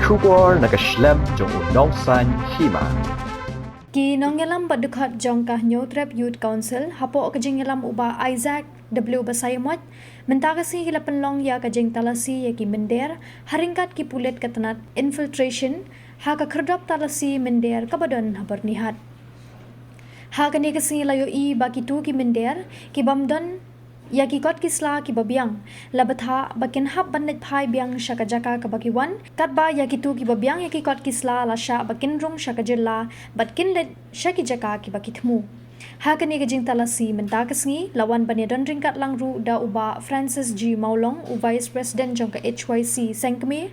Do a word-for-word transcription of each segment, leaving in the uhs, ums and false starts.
Khubor na ka shlem jong u nongsaiñ hima. Ki nongïalam bad dkhot jong ka Hynñiewtrep Youth Council hapoh ka jingïalam u Bah Isaac W Basaiawmoit mynta ka sngi ki la pynlong ïa ka jingtalasi ïa ki mynder ha ryngkat ki pulit ka tnat infiltration ha ka khyrdop talasi mynder kaba don ha Byrnihat. Ha kane ka sngi la ïohi ba kito ki mynder ki bym don ïa ki kot ki sla kiba biang la bthah ba kin hap ban leit phai biang sha ka jaka kaba ki wan, katba ïa kito kiba biang ïa ki kot ki sla la shah ba kin rung sha ka jylla bad kin leit sha ki jaka kiba ki thmu. Ha kane ka jingtalasi mynta ka sngi la wan ban ïadon ryngkat lang ruh da u Bah Francis G Mawlong, u Vice President jong ka H Y C Sengkmie,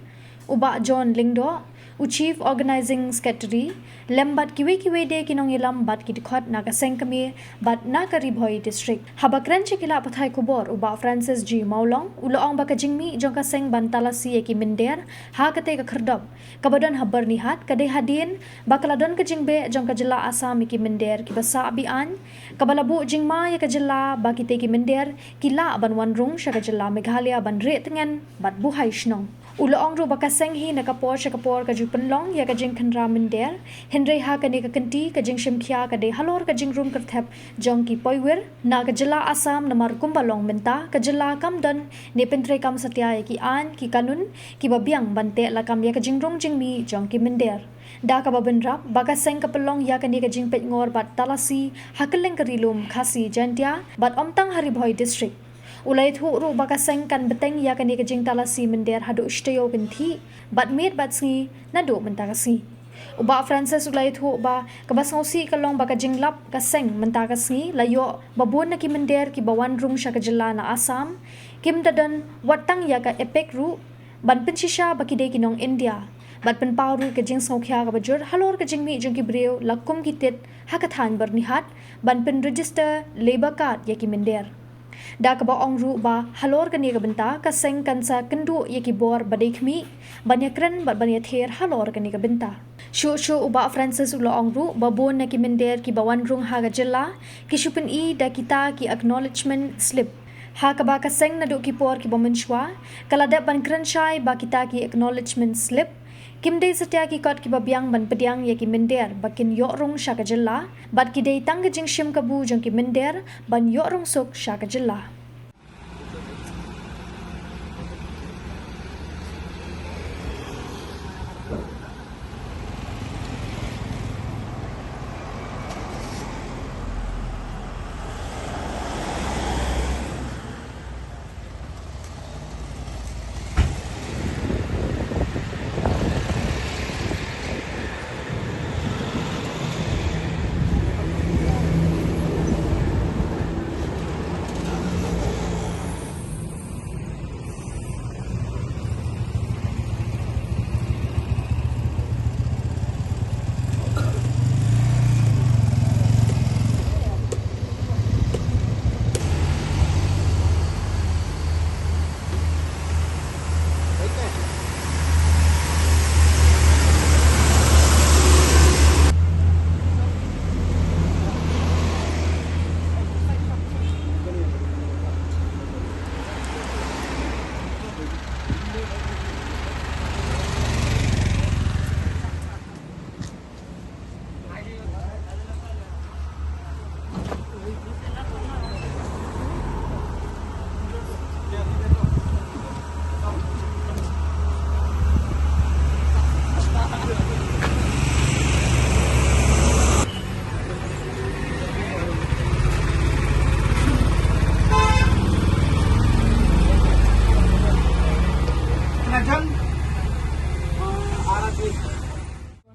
u Bah John Lyngdoh, u Chief Organising Secretary, lem bad kiwei kiwei de ki nongïalam bad ki dkhot na ka Sengkmie bad na ka Ri Bhoi District. Haba kren sha ki lad pathai khubor, u Bah Francis G Mawlong u la ong ba ka jingmih jong ka seng ban talasi ïa ki mynder ha kata ka khyrdop kaba don ha Byrnihat ka dei hadien ba ka la don ka jingbeh jong ka jylla Assam ïa ki mynder kiba sah be-aiñ, kaba la buh jingma ïa ka jylla ba kita ki mynder ki lah ban wan rung sha ka jylla Meghalaya ban rieh tngen bad buhai shnong. U la ong ruh ba ka seng hi na ka por sha ka por ka ju pynlong ïa ka jingkhynra mynder, hynrei ha kane ka kynti ka jingshim khia ka dei halor ka jingrung kyrthep jong ki poiwir na ka jylla Assam, namar kumba long mynta ka jylla kam don ne pyntreikam satia ïa ki aiñ ki kanun kiba biang ban teh lakam ïa ka jingrung jingmih jong ki mynder. Da kaba bynrap ba ka seng ka pynlong ïa kane ka jingpeitngor bad talasi ha kylleng ka Ri Lum Khasi Jaiñtia bad ym tang ha Ri Bhoi District. U la ïathuh ruh ba ka seng kan bteng ïa kane ka jingtalasi mynder haduh shi taïew kynthih bad miet bad sngi naduh mynta ka sngi. U Bah Francis u la ïathuh ba kaba sngewsih ka long ba ka jinglap ka seng mynta ka sngi la ïoh ba bun na ki mynder kiba wan rung sha ka jylla na Assam kim da don wat tang ïa ka EPIC ruh ban pynshisha ba ki dei ki nong India bad pynpaw ruh ka jingsngewkhia kaba jur halor ka jingmih jong ki briew la kum ki tit ha ka thaiñ Byrnihat ban pynregister labour card ïa ki mynder. Da kaba ong ruh ba halor kane ka bynta ka seng kan sa kynduh ïa ki bor ba dei khmih ban ïakren bad ban ïather halor kane ka bynta. Shuh shuh u Bah Francis u la ong ruh ba bun na ki mynder kiba wan rung ha ka jylla ki shu pyni da kita ki acknowledgement slip, ha kaba ka seng naduh ki por kiba mynshuwa ka la dep ban kren shai ba kita ki acknowledgement slip kim dei satia ki kot kiba biang ban pdiang ïa ki mynder ba kin ïoh rung sha ka jylla, bad ki dei tang ka jingshim kabu jong ki mynder ban ïoh rung suk sha ka jylla.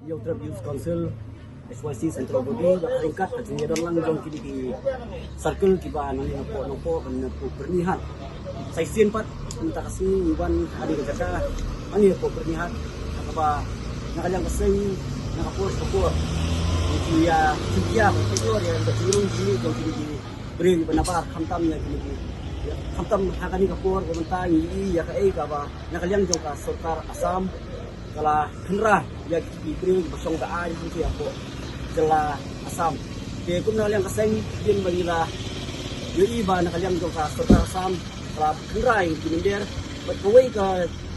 Hynñiewtrep Youth Council, H Y C Central Body, bad ha ryngkat ka jingïadon lang jong kine ki circle kiba nangne hapoh Nongpoh bad na hapoh Byrnihat. Sa shisien pat mynta ka sngi ngi wan ha kane ka jaka nangne hapoh Byrnihat, ha kaba na ka liang ka seng na ka por sha ka por ngi ïa shim khia bad pynjor ïa ka jingrung jingmih jong kine ki briew kiba nabar, khamtam ïa kine ki, ïa khamtam ha kane ka por ba mynta ngi ïohi ïa kaei kaba na ka liang jong ka sorkar Assam ka la khynra ïa ki briew kiba shong da aiñ hangtei hapoh jylla Assam. Te kum na ka liang ka seng, hadien ba ngi la ïohi ba na ka liang jong ka sorkar Assam ka la khynra ïa ki mynder, bad kawei ka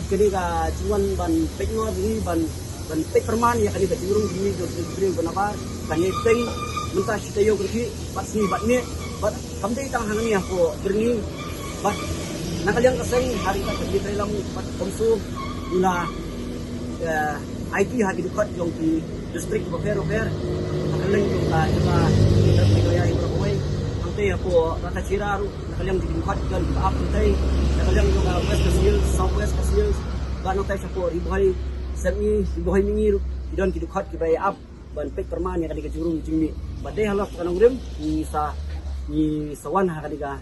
ka, kane ka jingwan ban peit ngor ngi ban, ban peit pyrman ïa kane ka jingrung jingmih jong ki briew ba nabar, kane teng mynta shi taïew kyrkieh bad sngi bad miet bad kam dei tang hangne hapoh Byrni bad na ka liang ka seng ha ryngkat ka jingïatreilang bad kongsan ïa la, eh, aiti ha ki dkhot jong ki district bapher bapher ha ka liang jong ka jylla Meghalaya hi baroh kawei. Hangtei hapoh Ratacherra ruh na ka liang jong ki dkhot ki don kiba ap hangtei, na ka liang jong ka West Khasi Hills, South West Khasi Hills bad nangtei shapoh Ri Bhoi Sepngi, Ri Bhoi Mihngi ruh ki don ki dkhot kiba ïa ap ban peit pyrman ïa kane ka jingrung jingmih. Bad dei halor ka nongrim ngi sa, ngi sa wan ha kane ka,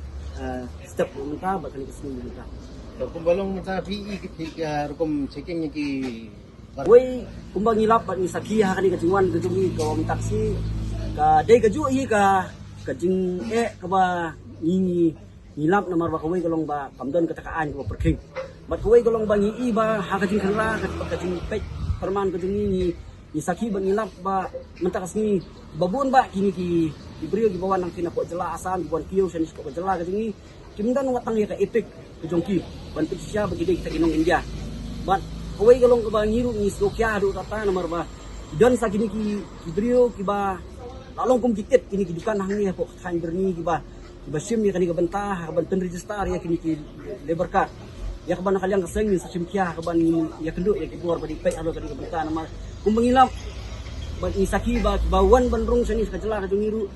eh, step mynta bad kane ka sngi mynta. To kumba long mynta phi i ki, ki, eh, rukom checking ïa ki. Wei, kumba ngi lap bad ngi sakhi ha kane ka jingwan ka jong ngi ka mynta ka sngi, ka dei kajuh hi ka, ka jingeh kaba ngi, ngi lap namar ba kawei ka long ba kam don kata ka aiñ kaba pyrkhing. Bad kawei ka long ba ngi i ba ha ka jingkyrla ka, ka jingpeit pyrman ka jong ngi, ngi, ngi sakhi bad ngi lap ba mynta ka sngi ba bun ba kine ki, ki briew kiba wan nangtei napoh jylla Assam kiba wan kiew shane shapoh ka jylla ka jong ngi, kim don wat tang ïa ka EPIC ka jong ki ban pynshisha ba ki dei kita ki nong India. Bad kawei ka long kaba ngi ruh ngi sngewkhia haduh katta namar ba don sa kine ki, ki briew kiba la long kum ki tit kine ki dukan hangne hapoh ka thaiñ Byrni kiba, kiba shim ïa kane ka bynta ha kaban pynregister ïa kine ki labour card. Ïa kaba na ka liang ka seng ngin sa shim khia ha kaban ïakynduh ïa ki bor ba dei peit halor kane ka bynta namar kumba ngi lap bad ngi sakhi ba kiba wan ban rung shane sha ka jylla ka jong ngi ruh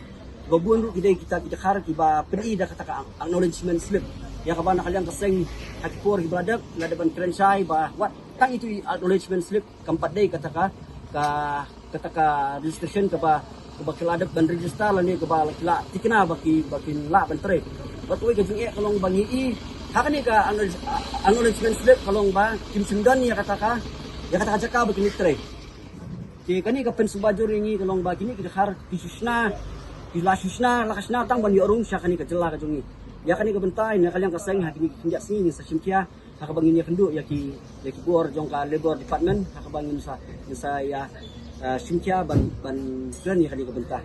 ba bun ruh ki dei kita ki dkhar kiba pyni da kata ka acknowledgement slip. Ïa kaba na ka liang ka seng ha ki por kiba la dep, la dep ban kren shai ba wat tang itu i acknowledgement slip kam pat dei kata ka, ka, kata ka registration kaba, kaba ki la dep ban register lane kaba ki la tikna ba ki, ba kin lah ban trei. Bad kawei ka jingeh ka long ba ngi i ha kane ka acknowledge-, acknowledgement slip ka long ba kim shym don ïa kata ka, ïa kata ka jaka ba kin trei. Te kane ka pynsuba jur ïa ngi ka long ba kine ki dkhar ki shu shna, ki la shu shna, la ka shna tang ban ïoh rung sha kane ka jylla ka jong ngi. Ïa kane ka bynta na ka liang ka seng ha kine ki khyndiat sngi ngin sa shim khia ha kaba ngin ïakynduh ïa ki, ïa ki bor jong ka Labour Department ha kaba ngin sa, ngin sa ïa, eh, shim khia ban, ban kren ïa kane ka bynta.